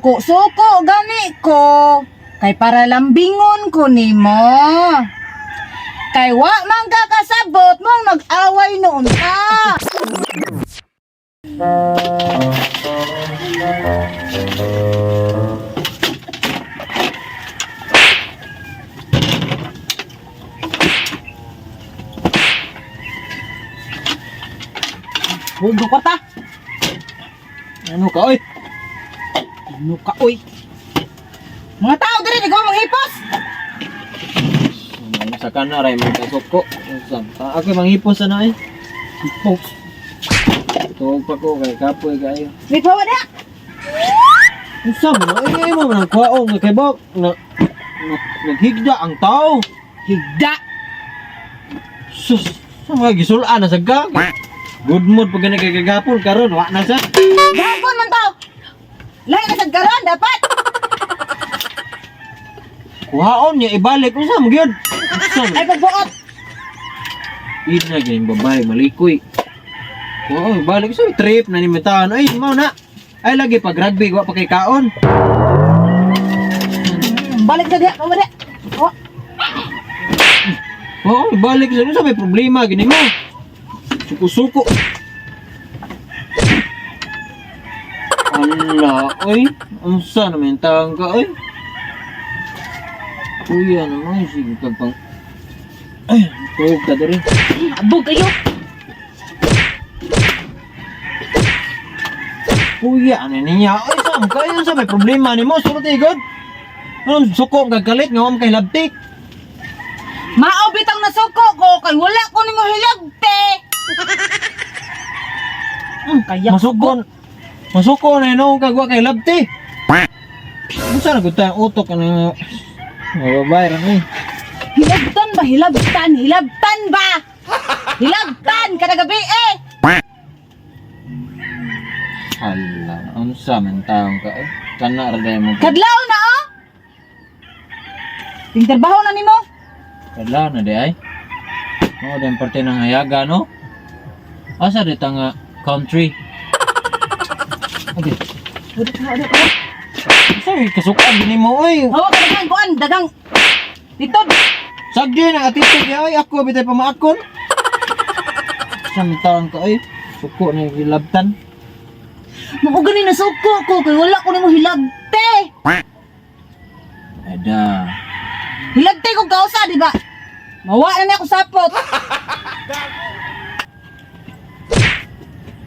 Suko gani ko kay para lambingon ko nimo. Kay wa man ka kasabot mong nag-away noon ka. Huwag ko kwarta. Ano ka, oy? Ano ka, oy? Mga tao diri, di ko manghipos. Ano sa kana ray may kasuko. Unsa? Ako manghipos ana eh. Hipos. Tuog pa ko kay kapoy kayo. May pawa na. Unsa man ay mo man ang kuwaong nga kay bok na, na naghigda ang tao. Higda. Sus, sa mga gisulaan na sa gag. Good mood pag gani kay kagapon karon wa na sa. Gahapon man tao. Lahi na sad karon dapat. Kuhaon niya ibalik unsa man gyud? Unsa man? Ay pagbuot. Ina gyud babae malikoy. Kuhaon ibalik sa trip na ni mitan. Ay mao na. Ay lagi pag rugby wa pa kay kaon. Balik sa diha, pawa diha. Oh, Oo, balik sa sa may problema gini mo. Suko-suko. Ala, oy, unsa naman taong ka, oy? Kuya naman, sige kag pang... Ay, tuog ka diri. abog kayo. Kuya, ano niya? Oy, saan ka? Ay, unsa may problema nimo? Sulod igod. Anong suko ang gagalit nga kay labti? Mao bitang nasuko ko kay wala ko nimo hilagte. Kaya Masukon. Masuko na ino kag wa kay labti. Unsa na gud tayong utok ano? Mga babae ra ni. Hilabtan ba? Hilabtan, hilabtan ba? Hilabtan kada gabi eh. Hala, unsa man taong ka eh. Kana ra day mo. Kadlaw na oh. Ting trabaho na nimo. Kadlaw na day ay. Mao din parte ng hayaga no. Asa dito nga country? Okay. Udah, udah, udah. Sorry, kasukan gini mo oy. Hawa ka dagang kuan, dagang. Dito. Sagdi na attitude niya oy, ako bitay pamaakon. Sa man taong ka oy. Suko na yung labtan. Mao gani nasuko ko kay wala ko nimo hilagte. Ada. Hilagte ko kausa, di ba? Mawa na ni ako sapot.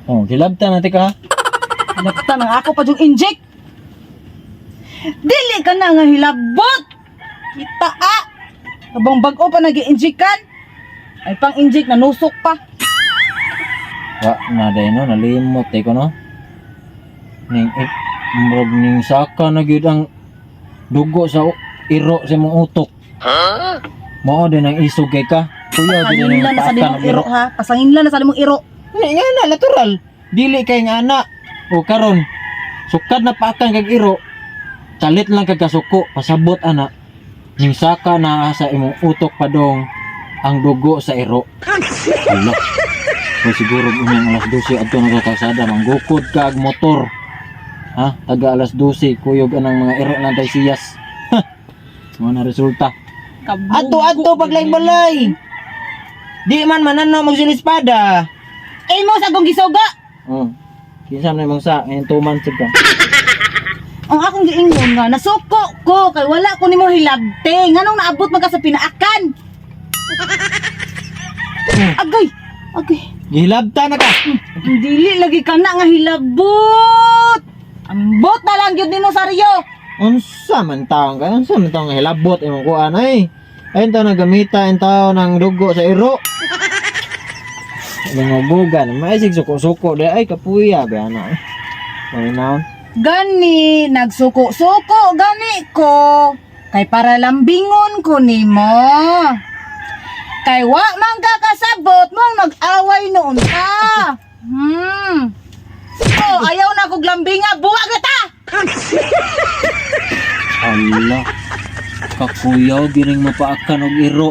Oh, gilabtan natin ka. Hilabtan ang ako pa yung inject. Dili ka na nga hilabot. Kita ah. Kabang bag-o pa nag-i-inject kan. Ay pang inject nanusok pa. Wa na day no, nalimot eh ko no. Ning eh, murag ning saka na gyud ang dugo sa iro sa imong utok. Mao din ang isog kay ka. Kuya din ang Pasangin lang na sa paakan dimong og iro iro. ha. Pasangin lang na sa dimong iro. Ni nga na natural. Dili kay nga ana. O karon sukad na paakan kag iro. Talit lang kag kasuko, pasabot ana. Ning saka na sa imong utok padong ang dugo sa iro. Hala. O siguro unyang alas 12 adto na ka kalsada manggukod ka og motor. Ha? Taga alas 12 kuyog anang mga iro na siyas. Ha. Mo na resulta. Adto adto paglaing balay. Di man manano magsilispada. Eh mo sa akong gisuga. Oh. Kinsa man imong sa ngayon 2 months ka. Ang akong giingon nga nasuko ko kay wala ko nimo hilabte. Nganong naabot man ka sa pinaakan? Agay. Agay. Gihilabta na ka. Dili lagi ka na nga hilabot. Ambot na lang gyud nimo sa Rio. Unsa man taong ka? Unsa man taong hilabot imong kuan ay? Ayun taon nagamita ang tao ng dugo sa iro. Mga bugan, maisig suko-suko di ay kapuya ba ana. May naon. Gani nagsuko-suko gani ko kay para lambingon ko nimo. Kay wa man ka kasabot mong nag-away noon ka. Oh, ayaw na kog lambinga, buwag na ta. Hala. Kakuyaw gining mapaakan og iro.